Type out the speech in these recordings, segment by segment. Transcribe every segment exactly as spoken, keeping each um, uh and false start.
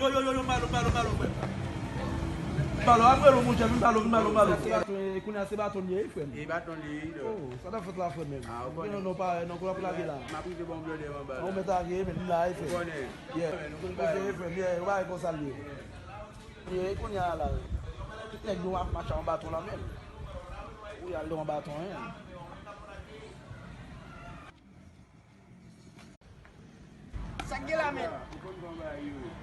Yo, yo, yo, yo, malo, malo, malo, frè. Malo, ap rele w, monchè, vin malo, vin malo, malo. Sa se baton, e, kounye a se baton li ye, frè m. E baton li ye, wi, dò. Oh, sa t ap fèt la, frè m? Ah, ou konnen. Non, non, pa, non, kou l ap lage la. M ap rive ba w blòdè anba la. Ou mèt lage, men li la, e, frè m. Ou konnen. Yeah. Ou konnen, frè m, yeah, ou pa wè konsa l ye. Yeah, kounye a la. Tout nèg nou ap mache an baton la, men. Ou y al de yon baton, en. Sa k gen la, men?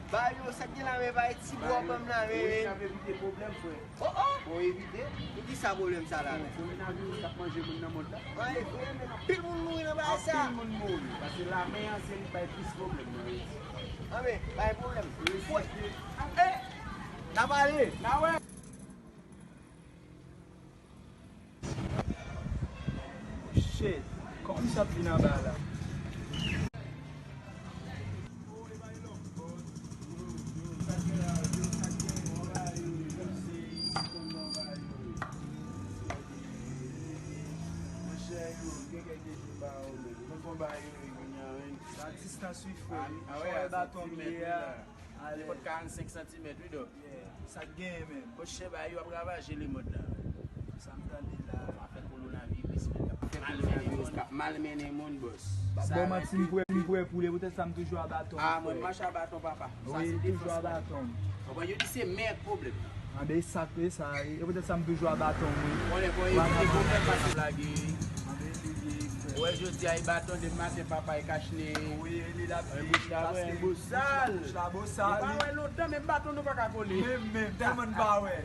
Ba yo, sa k gen la, men? Ba ti bò ban m la, men, men. N ap evite pwoblèm, frè. Oh, oh! Bon, evite. Poukisa pwoblèm sa la, men? Kowonaviris k ap manje moun nan mond la. Anpil moun mouri nan bagay sa. Anpil moun mouri. Paske lame an se li k bay plis pwoblèm nan Ayiti. Anben, bay pwoblèm. Fòt. Eh! N ap ale. N a wè. Shit, kòman misye ap vin anba la? Sa distans wi, frè. Chwa baton m ye a. Ale. Li pot karannsenk santimèt, wi, dò. Yeah. Sa k genyen, menm? Monchè, bagay yo ap ravaje lemond la. Sa m tande la. Afè kowonaviris, menm, k ap malmennen moun. K ap malmennen moun, bòs. Bon, manti, m prè, m prè pou li, poutèt sa m toujou a baton. Ah, mwen, m mache a baton, papa. Sa se defans mwen. Wi, toujou a baton. Konprann, yo di se men k pwoblèm. Anben, e sa k ye sa, e poutèt sa m toujou a baton, wi. Konnen, bon, evite pwoblèm, pase lage. Anben, evite, frè. Ou wè, jodi a, e baton demen maten, papa, e kachnen. Wi, e li l ap di, paske bouch la bosal. Bouch la bosal. Nou pa wè lontan, menm baton nou pa ka kole. Menm, menm, tèlman n pa wè.